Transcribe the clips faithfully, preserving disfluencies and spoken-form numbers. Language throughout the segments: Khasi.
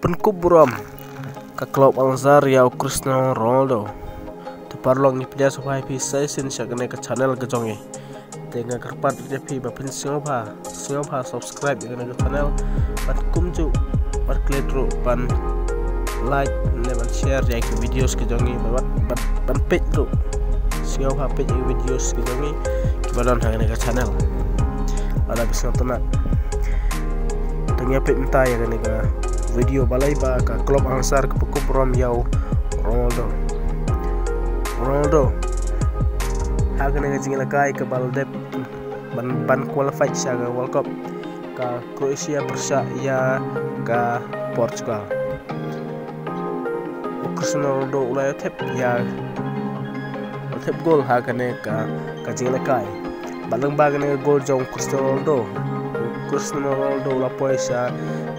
Pynkup burom ka club Al Nassr ïa u Cristiano Ronaldo. Te paralok, ngi pdiang sngewbha ïa phi sa shisien sha kane ka channel ka jong ngi. Te nga kyrpad ïa phi ba phin sngewbha, sngewbha subscribe ïa kane ka channel, bad kumjuh bad klet ruh ban like ne ban share ïa ki videos ki jong ngi, bad, bad, ban peit ruh, sngewbha peit ïa ki videos ki jong ngi kiba don ha kane ka channel. Lada phi sngewtynnat, to ngin ïa peit mynta ïa kane ka video balei ba ka club Al Nassr ka pynkup burom ïa u Ronaldo. Ronaldo, ha kane ka jingïalehkai kaba la dep ban, ban qualify sha ka World Cup, ka Croatia pyrshah ïa ka Portugal, u Cristiano Ronaldo u la ïoh thep ïa, u la thep gol ha kane ka, ka jingïalehkai. Bad lyngba kane ka gol jong u Cristiano Ronaldo, u Cristiano Ronaldo u la poi sha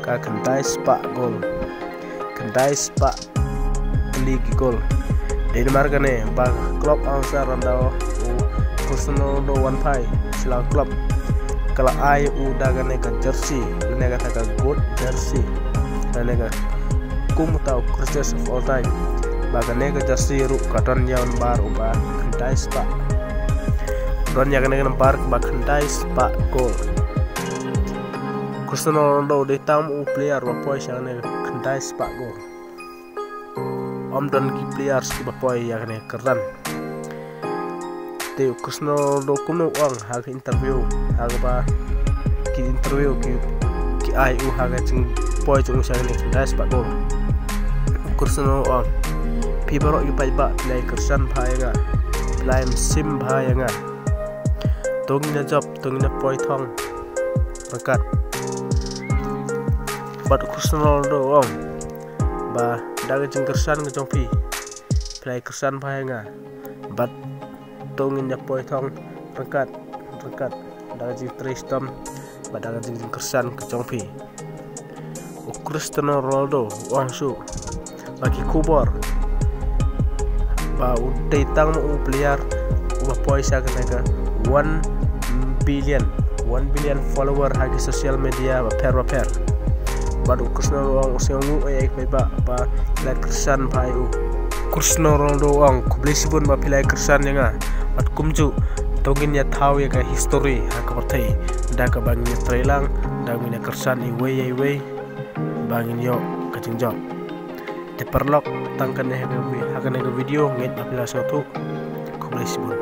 ka khyndai spah gol, khyndai spah tylli ki gol. Dei namar kane ba ka club Al Nassr, ynda u Cristiano Ronaldo u wan phai sha la ka club, ka la ai u da kane ka jersey, kane ka, ka GOAT jersey, kane ka, kum uta u greatest of all time. Ba kane ka jersey ruh ka don ïa u nambar uba khyndai spah, don ïa kane ka nambar ba khyndai spah gol. Cristiano Ronaldo dei tang u player ba poi sha kane ka khyndai spah gol. Ym don ki players kiba poi ïa kane ka run. Te u Cristiano Ronaldo kumno u ong ha ka interview, ha kaba ki interview ki, ki ai u ha ka jingpoi jong u sha kane ka khyndai spah gol. U Cristiano u ong, phi baroh ki paidbah phi la kyrshan bha ïa nga, phi la mynsiem bha ïa nga. To ngin ïa jop, to ngin ïa poi thong ryngkat. Bad u Cristiano Ronaldo u ong ba da ka jingkyrshan ka jong phi, phi la kyrshan bha ïa nga. Bad to ngin ïa poi thong ryngkat, ryngkat da ka jingtrei shitom bad da ka jingkyrshan ka jong phi. U Cristiano Ronaldo u ong shuh ba ki khubor ba u dei tang ma u player uba poi sha kane ka one billion, one billion follower ha ki social media bapher bapher. Bad u Cristiano u ong u sngewnguh ïa ki paidbah ba ki la kyrshan bha ïa u. Cristiano Ronaldo u ong, khublei shibun ba phi la kyrshan ïa nga. Bad kumjuh to ngin ïa thaw ïa ka history ha ka pyrthei da kaba ngin ïa trei lang, da ngin ïa kyrshan iwei ïa iwei ba ngin ïoh ka jingjop. Te paralok, tang kane ha ka vi-, ha kane ka video, ngeit ba phi la sngewthuh. Khublei shibun.